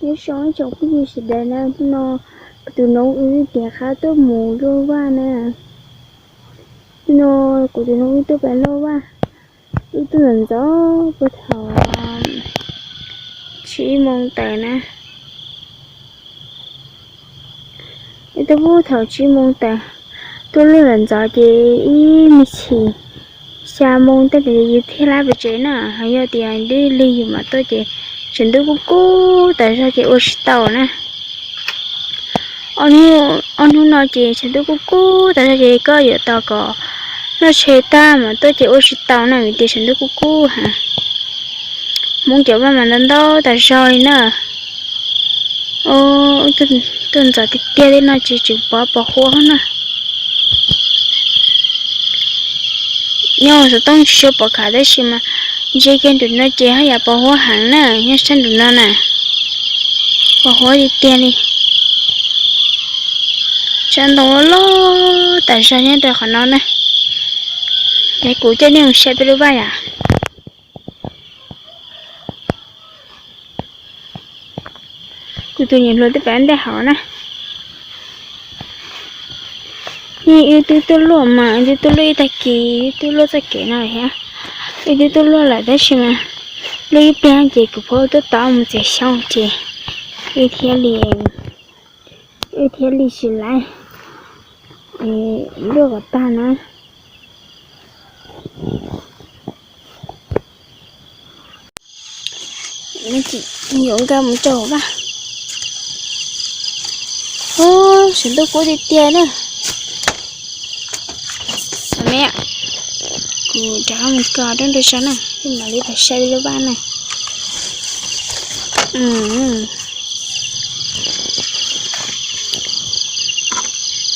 Nyob zoo ib tsoom phooj ywg sawv daws na, hnub no kuv tus noov wb tias qab tuaj mus luaj vaj na. Hnub no kuv tus noov wb tuaj pem luaj vaj, wb tuaj ntxov ntxov puag thaum tsib moo tawm na. Wb tuaj puag thaum tsib moo tawm, tuaj luaj ntxov ntxov ces ib me chim xya moo tej ntawd yus thiaj lab pem tsev na. Ho yog tias dib lig yus mam tuaj ces tsaus ntuj kuj kub tas zog ces ua tsis tau na. Ob hnub no ces tsaus ntuj kuj kub tas zog ces koj yuav tos kom noj tshais tag mam tuaj ces ua tsis tau na, vim tias tsaus ntuj kuj kub heev. Hmoob cov vaj mas ntau ntau tas zog li na. Tuaj ntxov tiag tiag li no ces tseem pov pos huab na. Nyob xov tooj tsis tshua pom khav tab sis mas ntsia kiag nram no ces haj yam pos huab heev na, nyob sab nram no na, pos huab tiag tiag li. Tshav ntoo loj loj tas zog nyob rau qhov no na. Ces kuv coj nej mus saib peb lub vaj yom. Kuv tus niam hluas twb pab ntej hauv na. Wb twb tuaj luaj mas wb twb tuaj luaj ib tag kis, wb twb luaj txoj kev no thiab. Wb twb tuaj luaj lawm tab sis mas luaj ib pliag ces kuv pab tuaj tau mus txiav xyoob ces wb thiaj li, wb thiaj li tsis laib luaj kom tag na. Yuav nkag mus rau hauv vaj. Tsaus ntuj kub tiag tiag na. Kuv rov mus kos rau nram sab na, mam li pais saib lub vaj na.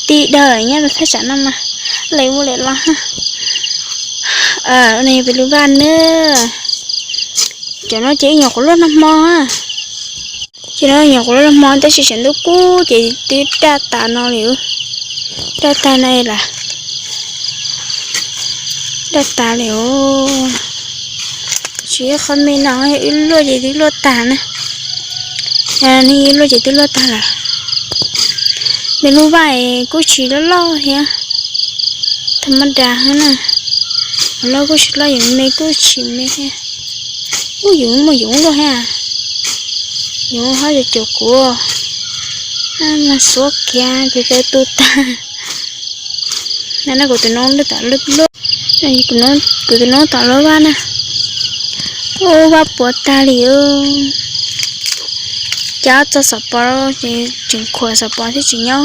Tib dag nyob rau thaj tsam no mas lawv ua lawm los. No yog peb lub vaj na. Cov no ces ib nyuag qhuav luaj nag hmo. Ces no nyuam qhuav luaj hmo tab sis tsaus ntuj kub ces twb daj tas no li. Daj tas no lawm. Daj tas li os. Tsis qhov me no wb luaj ces twb luaj tag na. Nws luaj ces twb luaj tag lawm. Me lub vaj kuj tsis loj loj thiab, tham ma das na. Loj kuj tsis loj, yus me kuj tsis me thiab. Ub, yus muaj yus luaj thiab. Yus ho yus caum kuv mas xuab kiag ces tau tu tag. Na kuv tus noov tom luaj, kuv tus noov tom luaj vaj na. Ub, vaj puas tag li. Cov txog xov pos ces tseem khuam xov pos thiab tsis nyob.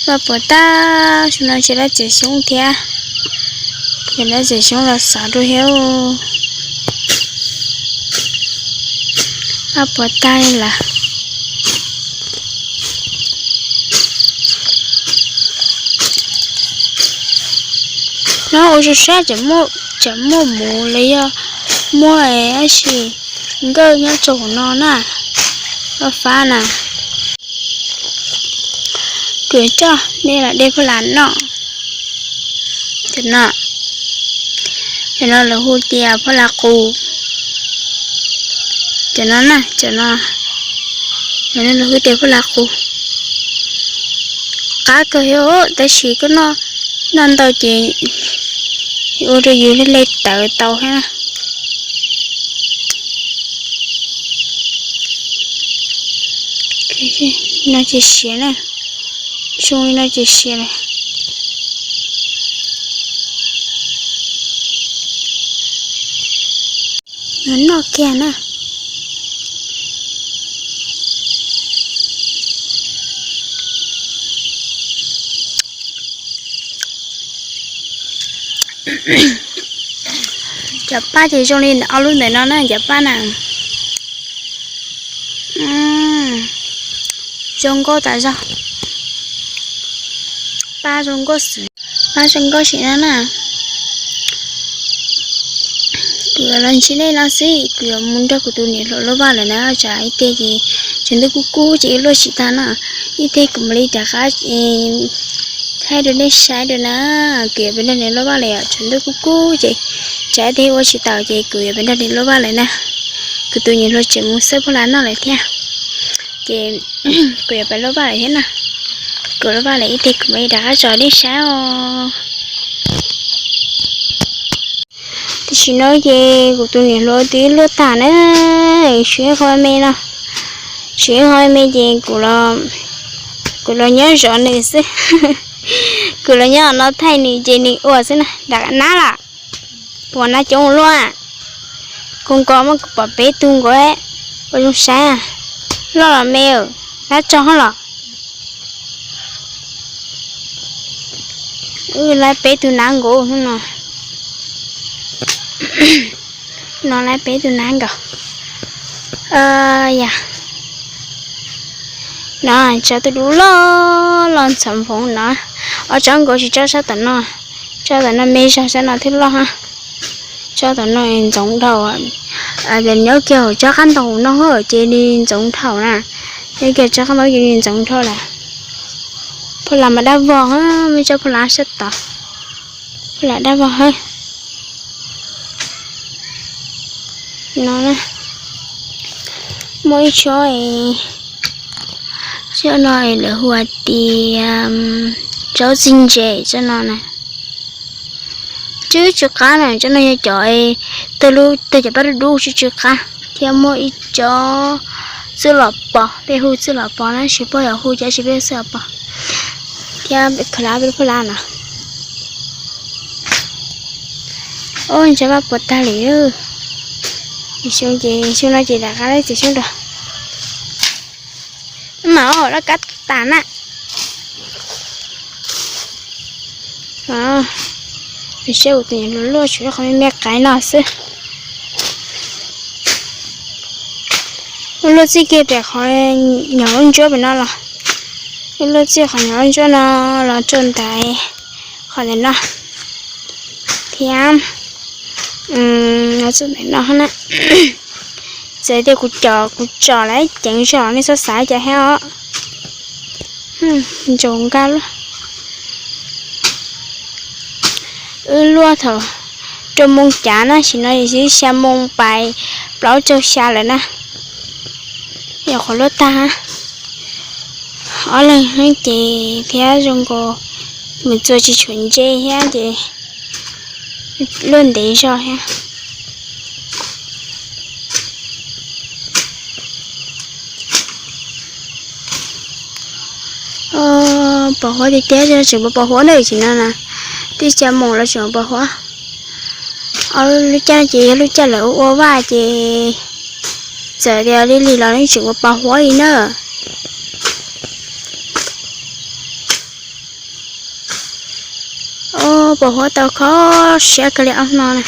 Vaj puas tag, xyoo no tsis lab txiav xyoob thiab. Ces lab txiav xyoob los xov dua thiab. Vaj puas tag li lawm. No ua rau sab tseem muaj mus los yog muaj dab tsi nkawj nyob rau hauv no na, loj fab na. Kuv coj nej los de phoj lam noj. Cov no, cov no lawv hu tias phoj lam qus. Cov no na, cov no, cov no lawv hu tias phoj lam qus. Qab kawg thiab tab sis koj noj, noj ntau ces ua rau yus hle hle tawv tau thiab na. No ces siav na, zoo li no ces siav lawm. Noj kiag na. Cov paj ces zoo li ob lub ntawm no na cov paj na. Zoo nkauj tas zog. Paj zoo nkauj xwb, paj zoo nkauj sim na na. Kuv yuav los ntsib nej no xwb, kuv yuav mus nrog kuv tus niam hluas luaj vaj lawm na. Tsam ib teg ces tsaus ntuj kub kub ces wb luaj tsis tag na. Ib teg kuv mam li rov qab thaij rau nej saib dua na. Kuv yuav pem nrog nws luaj vaj lawm, tsaus ntuj kub kub ces tsam ib teg ua tsis taus ces kuv yuav pem nrog nws luaj vaj lawm na. Kuv tus niam hluas tseem mus xawb phoj lam noj lawm thiab. Ces kuv yuav pais luaj vaj lawm thiab na. Kuv luaj vaj lawm ib teg kuv mam li rov qab tso nej saib os. Tam sim no ces kuv tus niam hluas twb luaj tag na, siv ib qho me no, siv ib qho me ces kuv los nyob zov nws xwb. Kuv los nyob no thaij nws ces nws ua xwb na. Nab lawm, puas nab coob luaj. Kua nkaus muab kuv pom peb tug nkaus, ua zoo saib. Loj los me, nab tso hab los. Wb laib peb tug nab nkaus hnub no. No laib peb tug nab nkaus. Yog no tsob tus dub loj loj ntxhov nphoov no. Ob tsob nkaus tsis tsob sab tom no, tsob tom no me zog sab no thiaj loj hab. Tsob tom no ntxoov dhau, nyob kiag hauv tsob qab ntaus no ces nws ntxoov dhau na. Nyob kiag tsob qab ntaus ces nws ntxoov dhau lawm. Phauj Lam mas dab vog, muaj tsob phauj Lam sab tod, phauj Lam dab vog hab. No muaj ib tsob, tsob no lawv hu tias tsob txij ntse, tsob no na. Tsw tsw qab na, tsob no yog cov, tag lub tag cov paj dub dub tsw tsw qab. Thiab muaj ib tsob txwj los pos, peb hu txwj los pos na, tsis paub yog hu cas, tsis peb txwj los pos. Thiab khaws lab peb lub phuj lab no. Ub, ntshai vaj puas tag li. Xyoo ces xyoo no ces rov qab txiav xyoob rau. Mas laj kab tas na. Saib tus niam hluas luaj tsuas qhov me me qaib no xwb. Wb luaj txij kiag pem qhov nyuag ntsuab pem no los, wb luaj txij qhov nyuag ntsuab no los rau ntawm qhov ntawm no thiab. Txij ntawm no na, txawm tias kuv cov kuv tsom lawm ceev zog nej txhob xav cas thiab os. Ntsaus nkaj luaj. Wb luaj thaum rau moo cav na, sim no yog xya moo pais plaub caug xya lawm na. Yog qhov luaj tag, ob leeg ces thiab zoo nkaus mus txua tsis tshuav ntse thiab ces luaj ntev zog thiab. Pos huab tiag tiag, tseem pos huab na, tsim no na, twb xya moos los tseem pos huab. Ob lub caij ces yog lub caij lawv ua ua vaj ces txawm tias li lig los yeej tseem ua pos huab li na. Pos huab tau kho siab kawg li ob hmo na.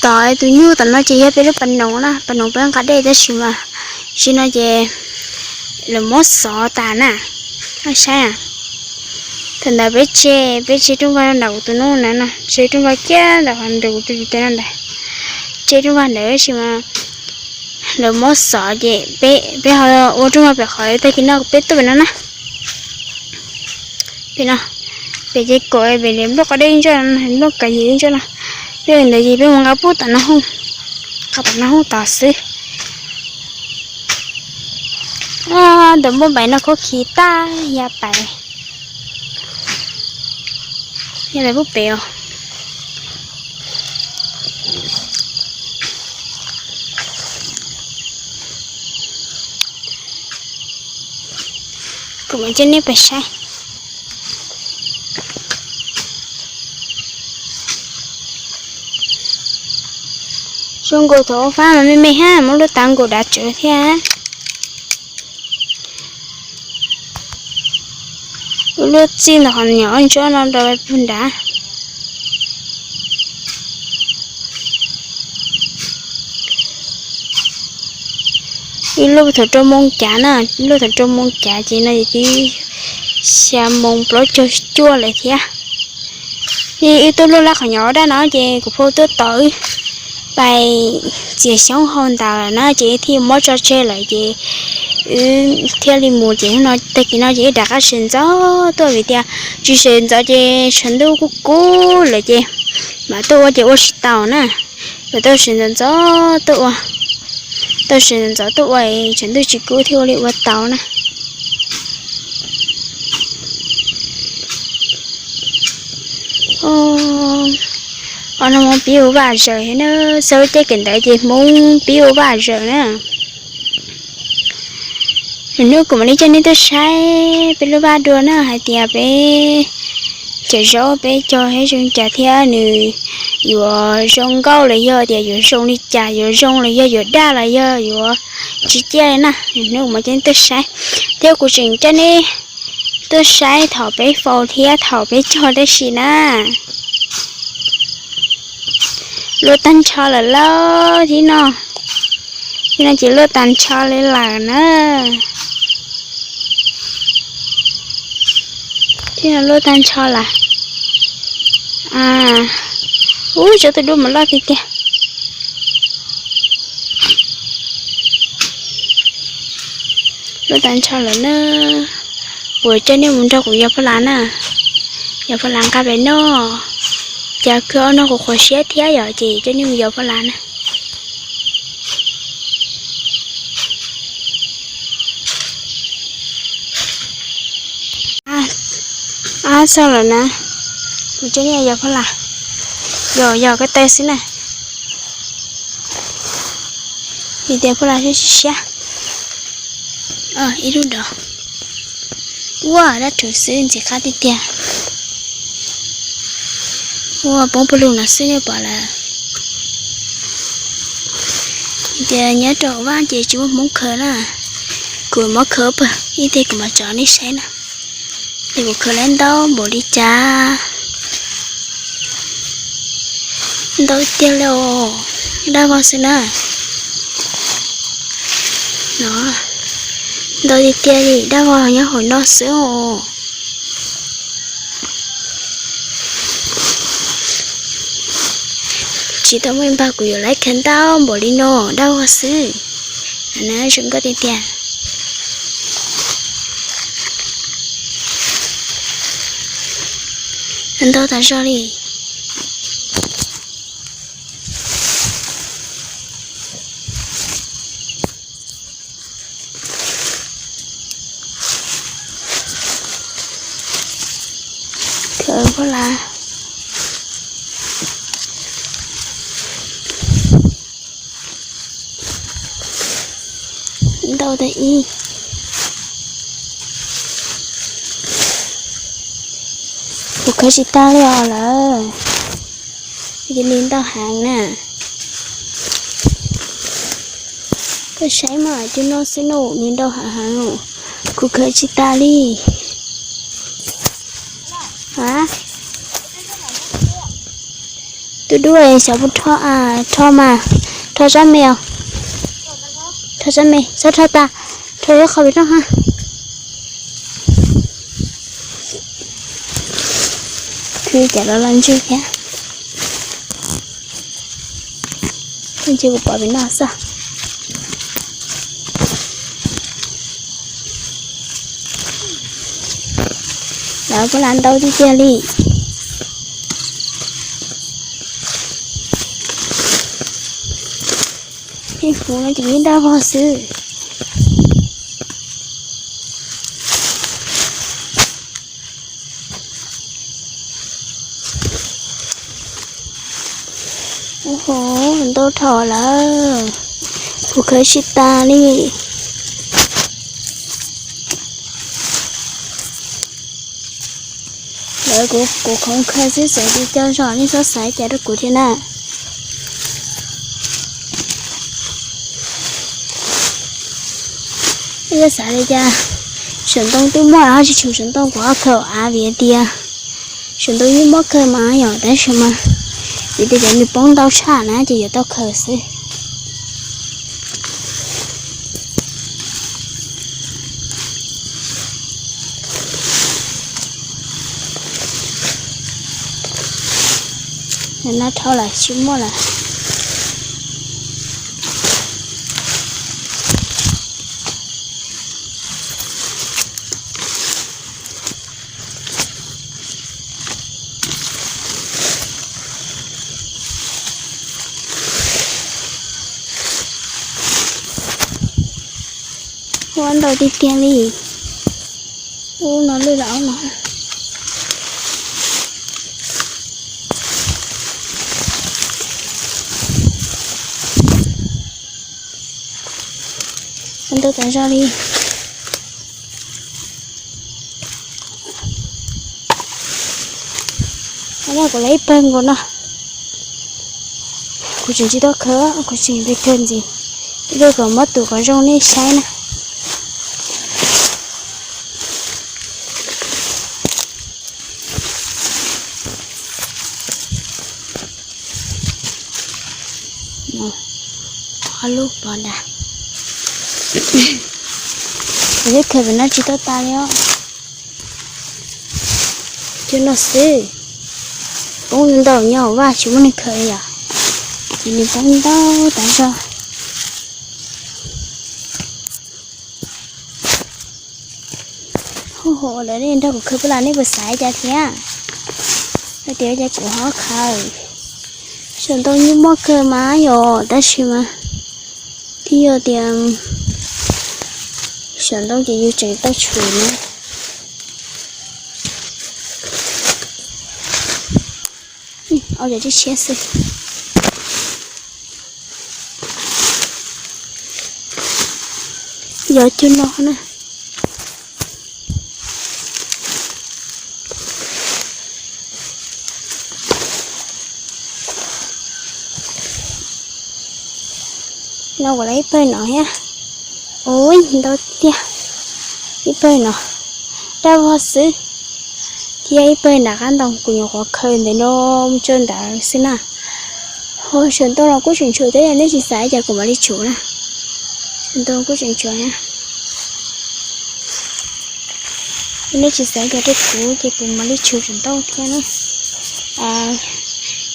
Tom tus nyuj tom no ces yog peb lub pas noov na, pas noov peb nqa dej tab sis mas sim no ces lawv muab xov tas na. Saib, thaum ntawd peb tseg, peb tseg rooj vag ntawm kuv tus nus na, tseg rooj vag kiag ntawm qhov nrug kuv tus tes no ntawd, tseg rooj vag ntawd tab sis mas lawv muab xov ces peb ho ua rooj vag pem qhov tag kis no peb tuaj pem no na. Pem no, pem ces kom pem nploj qos dej ib ntsuab, nploj kav yws ib ntsuab no. Peb ntawd ces peb mus nqa pub tom no, nqa tom no hauj tom xwb. Ntawm npauj npaim no khaub khiv tag, ya pais, ya pais pub pem os. Kuv mam coj nej pais saib. Zoo nkaus thaum ua fab mas me me hab, muab luaj tav nkaus dav tsawv thiab. Wb luaj txij ntawm qhov nyuag ntsuab no rau pug nrad. Wb luaj thaum rau moo cav na, luaj thaum rau moo cav ces no twb xya moo plaub caug cuaj lawm thiab. Wb tuaj luaj lab qhov nyuag daj no ces kuv phauj tuaj tos wb pais txiav xyoob hau ntawd lawm na ces thiaj muab tso tseg lawm ces wb thiaj li mus ces no tag kis no ces wb rov qab sawv ntxov tuaj vim tias tsis sawv ntxov ces tshav ntuj kuj kub lawm ces mam tuaj ua ces ua tsis tau na. Mam tuaj sawv ntxov ntxov tuaj ua, Tam sim ntxov tuaj ua, tshav ntuj tsis kub thiaj ua li ua tau na. Os, no pib ua vaj zawm na, xav lub caij kawm ntawv ces Hmoob pib ua vaj zawm na. Lwm hnub kuv mam li coj nej tuaj saib peb lub vaj dua na, hais tias peb cov zaub peb cog zoo li cas thiab nws yuav zoo nkauj los yog tias yuav zoo li cas, yuav zoo los yog yuav daj los yog yuav tsis ciaj li na. Lwm hnub kuv mam coj nej tuaj saib, thiab kuv tseem coj nej tuaj saib thaum peb faus thiab thaum peb cog tab sis na. Luaj tag nrho lawm lauj, thib no, thib no ces luaj tag nrho li lawm na. Thib no luaj tag nrho lawm. Ub, tso tus duab mus loj tiag tiag. Luaj tag nrho lawm na. Kuv coj nej mus nrog kuv yos pha las na. Yos pha las nqa pem noj. Cas kawg ob no kuv qhuav siab thiab yom, ces coj nej mus yos pha las na. Ab, txog lawm na. Kuv coj nej yos pha las. Yos, yos ko taw xwb na. Vim tias pha las siab siab. Ib lub nrov. Ua dab rhuv xwb ntxim qab tiag tiag. Ua poob pawg lug no xwb nej pom lawm. Tias nyob rau vaj ces tsis muaj Hmoob khaws na. Kuv mam khaws pawg ib teg kuv mam tso nej saib na. Ces kuv khaws lawv ntau npaum li cas. Ntau tiag li os, daj vog xwb na. No, ntau tiag tiag li, daj vog nyob hauv no xwb os. Tsis tau muaj npag kuv yuav lawv khaws ntau npaum li no, daj vog xwb. Na zoo nkauj tiag tiag. Ntau tas zog li. Khaws pha las. Ntau tas ib. Kuv khaws tsis tas li os lawm. Cia li ntau heev na. Koj saib mas, cov no xwb na, nws ntau heev heev, kuv khaws tsis tas li. A, tus duab xyov puas rho, rho mas, rho tsab me os. Rho tsab me, txhob rho tas, rho ib qho pem no ha. Khwv cov los los ntswg thiab. Ntshe kuv pom pem no xwb. Lawv pha las ntau tiag tiag li. Ib hmoov no ces yeej daj vog xwb. Ub, ntau dhau lawm, kuv khaws tsis tas li. Lawv kuv, kuv khoov khaws xwb xeem tsis co zog, nej txhob xav cas rau kuv thiab na. Nej xav li cas, saum ntoo twb muaj los ho tsis tshum saum ntoo, kuv ho khaws av vim tias saum ntoo yeej muab khaws mas yom, tab sis mas vim tias cov nws poob ntau tshaj na ces yuav tau khaws xwb. No dhau lawm tsis muaj lawm. Ua ntau tiag tiag li. Ub, no lwj los no. Ua ntau tas zog li. Kuv lawv ib pawg nkaus no. Kuv tseem tsis tau khaws, kuv tseem pes kawg ntxiv. Ib pliag kom muab tus kom zoo nej saib na. Ob lub pov ntas. Kuv twb khaws pem no tsis tau tas li os. Cov no xwb, poob ntau nyob hauv vaj tsis muaj neeg khaws li yom, ces nws poob ntau tas zog. Huj, lawv nej nrog kuv khaws pab las nej puas xav li cas thiab? Hais tias ua cas kuv ho khaws. Sawv ntoo nyuaj muaj kawg mas yom, tab sis mas twb yog tias sawv ntoo ces yus tseem tau tshum na. Au, cov tshiab tshiab xwb. Yog cov no na. No kuv lawv ib pawg no thiab. Ub, ntau tiag. Ib pawg no daj vog xwb, thiab ib pawg nram qab ntoo kuv nyuam qhuav khaws ntawm no mus tso nrad xwb na. Ho sawv ntoo los kuj tseem tshuav thiab, yog nej tsis xav cas kuv mam li tshuav na. Sawv ntoo kuj tseem tshuav na. Nej tsis xav cas rau kuv ces kuv mam li tshuav sawv ntoo thiab na.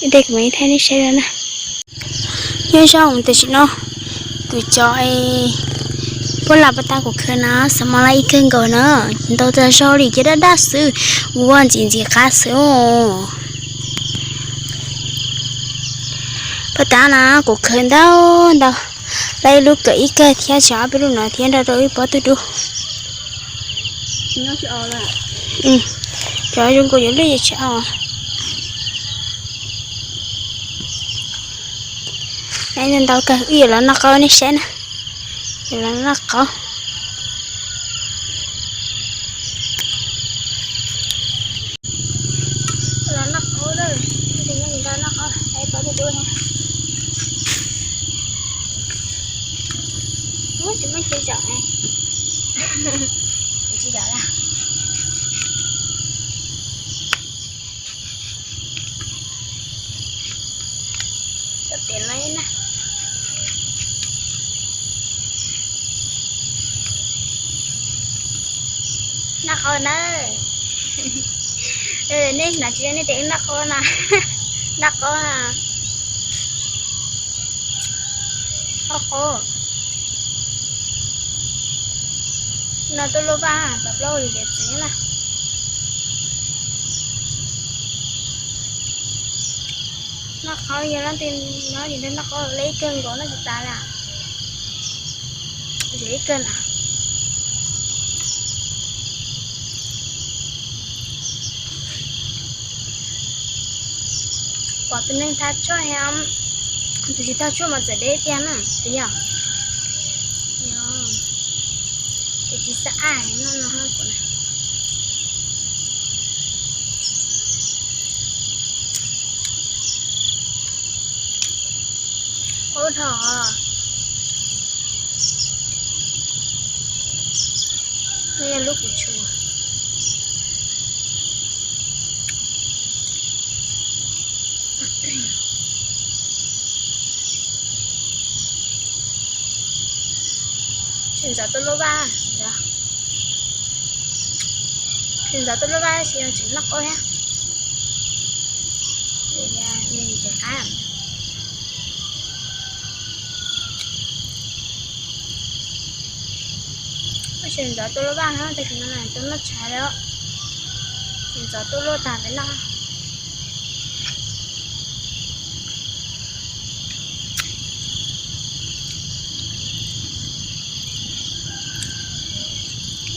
Ib pliag kuv mam li thaij nej saib na. Nyob zoo, tam sim no kuv cov pab las pab tas kuv khaws na, xav mas laj ib kawg nkaus na, ntau tas zog li, cov daj daj xwb, ua ntxim ntxim qab xwb os. Pab tas na kuv khaws ntau ntau, laj ib lub kawm ib kawg thiab, tshuav ob peb lub no thiab nrog rau ib pob tug dub. Cov zoo nkaus yuav lwj yeej tsis o. Ntau kawg, wb yuav los noj qaub nej saib na. Yuav los noj qaub. Los noj qaub lawm, noj qaub, pob tug dub na. Ub, tsis muaj chaw zaum ne. Tsis zaum lawm. Koj tias no na. Noj qaub na. Nej hnav tsis zoo nej tias wb noj qaub na. Noj qaub na. Qaub qaub. No tuaj luaj vaj tau plaub hlis txiv na. Noj qaub yog leej twg nyob ces noj qaub, laj ib kawg nkaus noj tsis tas li. Ntxiv ib kawg na. Pom tus neeg thab tshuaj, tus tsis thab tshuaj mas txawm deb tiag na, puas yog? Yog, ces tsis xav aj no no kuv na. Ub, dhau. No yog lub kuv tshuav. Tsis ntxov tuaj luaj vaj, tsis ntxov tuaj luaj vaj tab sis tseem noj qaub thiab. Nws tseem qab. Tab sis ntxov tuaj luaj vaj no, tam sim no tus noj tshais lawm. Tsis ntxov tuaj luaj tas peb noj.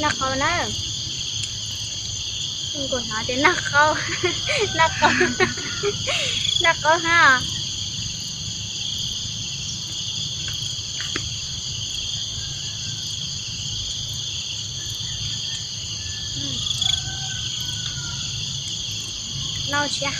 Noj qaub na. Kuv hnov tias noj qaub, noj qaub, noj qaub hab. Noj tshia.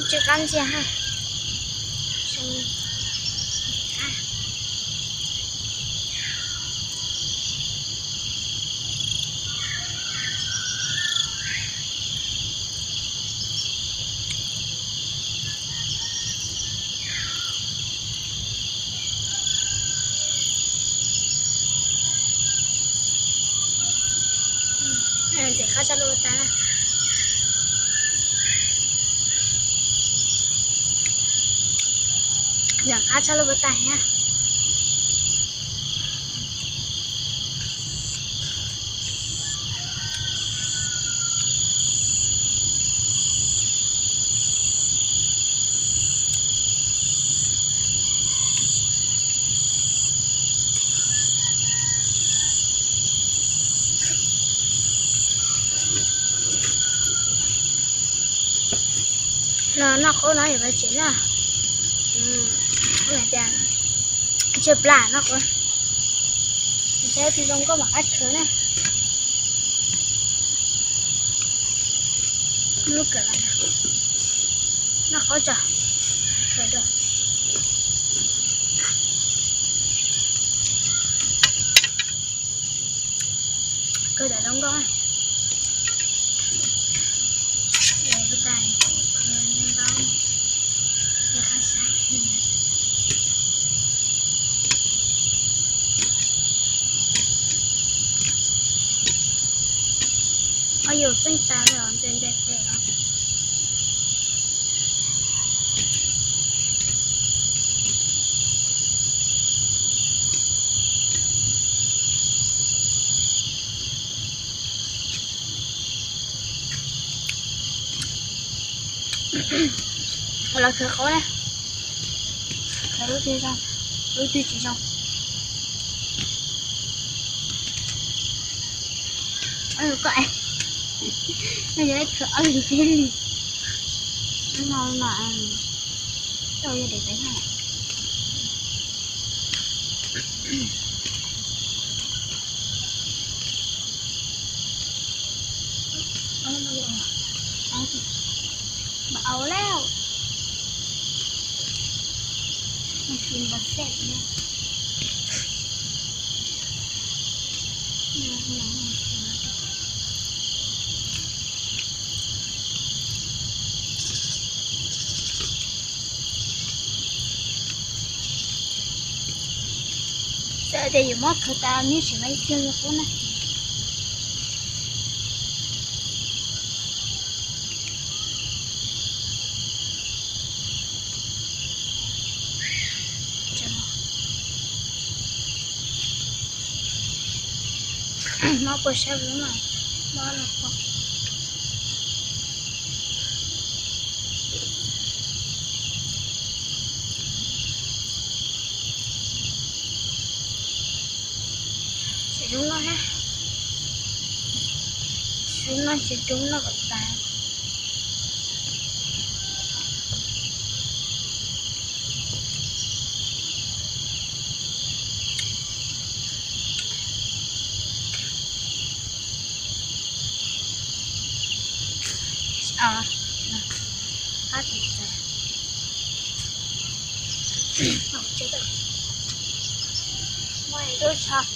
Tsis qab ntsia ha. Ntxim qab tshaj lub tas. Ntxim qab tshaj lub tas thiab. Los noj qaub no yom, pab tsev na. Tias tseg plas noj qaub. Saib tsis zoo nkauj mam qab khaws na. Lub kawm los noj qaub tso. Khaws dua. Khaws tau zoo nkauj. Ob yus txeej tas lawm ntse ntse tes os. Los khaws qaub na. Khaws lub twg zoo, lub twg tsis zoo. Koj, no yog ib khaws ob li peb li. No mas, tau yog daim tawv na. Mam au lawm. Txawm tias yus muab khaws tas nws tsis muaj ib tug li qub na. Mob puas sab lub no, mob no. Tsis zoo noj thiab. Tsis zoo noj, tsis zoo noj kom tas. Ua koj muaj es kos tag.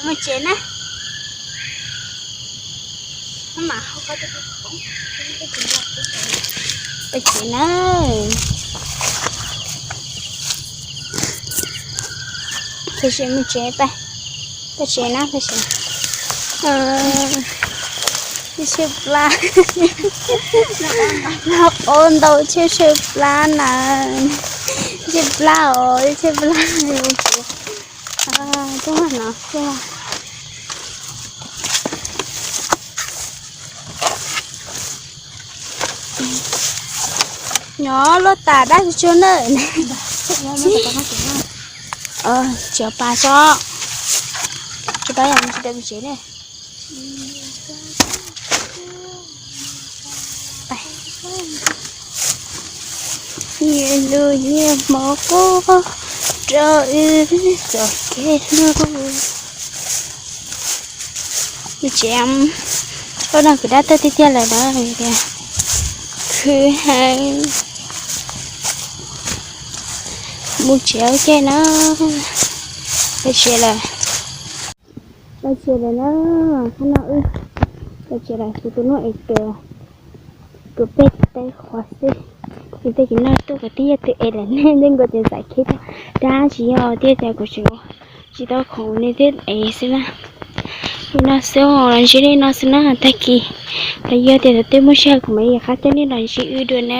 Mus tsev na. Peb tsev na. Peb tsev, peb tsev na, peb tsev. Tshaib plab. Noj qab ntau tshaib tshaib plab na. Tshaib plab os, tshaib plab. Tuaj no, tuaj. Nyob luaj tas dab tsuag tsuag na. Tsis pas tso. Tsis pas yog tsis tau tsev ne. Nyias lus nyias hmov quaj rau wb txoj kev hlub. Tsev, ua no kuv dab tuaj tiag tiag lawm na, tias khwv heev. Mus tsev ua ke na, peb tsev lawm. Peb tsev lawm na, qhov no wb peb tsev lawm, kuv tus nus es tuav, tuav peb teg qhuav xwb. Ces tej cis no tuaj kuv twb yog tus es lawm ne, tej nkaus ces xav khib tias dab tsis yog, tiag tias kuv tsis, tsis tau khoom ne thiab es xwb na. Li no xwb os, los ntsib li no xwb na, tag kis los yog tias thaum twg muaj sij hawm kuv mam li rov qab coj nej los ntsib wb dua na.